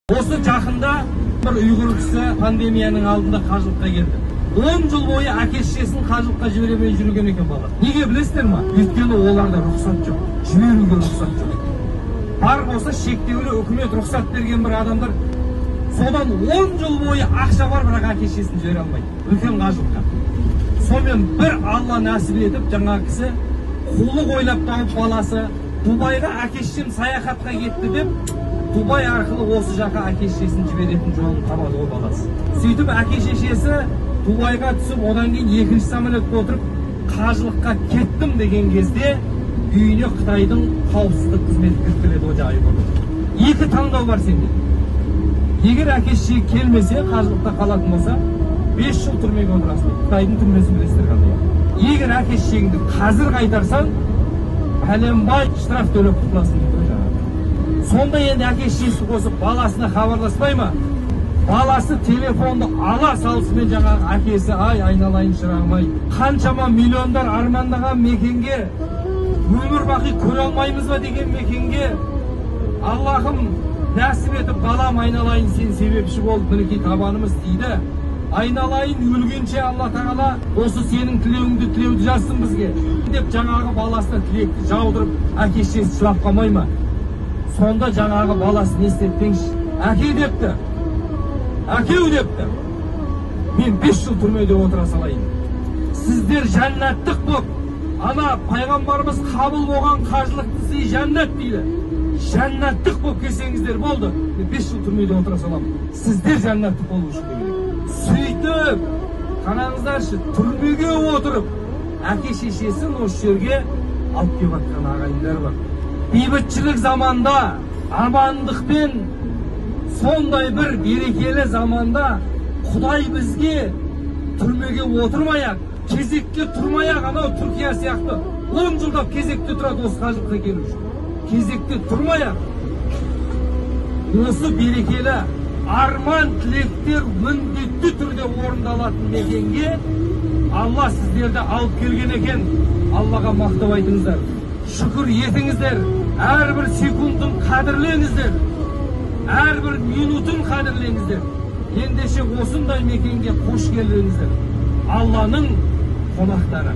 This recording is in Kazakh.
Осы жақында бір ұйғыр кісі пандемияның алдында қажылыққа келді. 10 жыл бойы әке шешесін қажылыққа жібере алмай жүрген екен бала. Неге білесіздер ма? Өйткені оларда рұқсат жоқ, жіберуге рұқсат жоқ. Бар болса шектеулі үкімет рұқсат берген бір адамдар. Содан 10 жыл бойы ақша бар, бірақ әке шешесін жібере алмайды үлкен қажылыққа. Сонымен бір Алла нәсіп етіп, жаңа кісі қулық ойлап тауып, баласы Дубайға әке шешем саяхатқа кетті деп, Дубай арқылы осы жаққа әке шешесін жіберетін жолын табады ғой баласы. Сөйтіп әке шешесі Дубайға түсіп, одан кейін екінші самолетке отырып қажылыққа кеттім деген кезде үйіне Қытайдың қауіпсіздік қызметі кіріп келеді ғой жаңағы. Екі таңдау бар сенде. Егер әке шеше келмесе, қажылықта қалатын болса, 5 жыл түрмеге отырасың. Қытайдың түрмесін білесіздер қандай. Егер әке шешеңді қазір қайтарсаң, пәленбай штраф төлеп құтыласың дейді ғой жаңағы. Сонда енді әке шешесі қосып баласына хабарласпай ма? Баласы телефонды ала салысымен жаңағы әкесі: "Ай, айналайын шырағым ай, қаншама миллиондар армандаған мекенге, өмір бақи көре алмаймыз ба деген мекенге Аллахым нәсіп етіп, балам, айналайын, сен себепші болып, мінекей табанымыз тиді. Айналайын, өлгенше Алла тағала осы сенің тілеуіңді тілеуді жазсын бізге", – деп жаңағы баласына тілекті жаудырып, әке шешесі жылап қалмай ма? Сонда жаңағы баласы не істеді деңізші? "Әке, – депті, – әкеу, – депті, – мен 5 жыл түрмеде отыра салайын, сіздер жәннаттық боп, ана пайғамбарымыз қабыл болған қажылықты сый жәннат дейді, жәннаттық болып келсеңіздер болды, мен 5 жыл түрмеде отыра саламын, сіздер жәннаттық болу үшін", – деген. Сөйтіп қараңыздаршы, түрмеге отырып әке шешесін осы жерге алып келіп жатқан ағайындар бар. Бейбітшілік заманда, амандықпен, сондай бір берекелі заманда Құдай бізге түрмеге отырмай ақ, кезекке тұрмай ақ, анау Түркия сияқты 10 жылдап кезекте тұрады осы қажылыққа келу үшін, кезекте тұрмай ақ осы берекелі арман тілектер міндетті түрде орындалатын мекенге Алла сіздерді алып келген екен. Аллаға мақтап айтыңыздар, шүкір етіңіздер, әрбір секундын қадірлеңіздер, әрбір минутын қадірлеңіздер. Ендеше осындай мекенге қош келдіңіздер, Алланың қонақтары.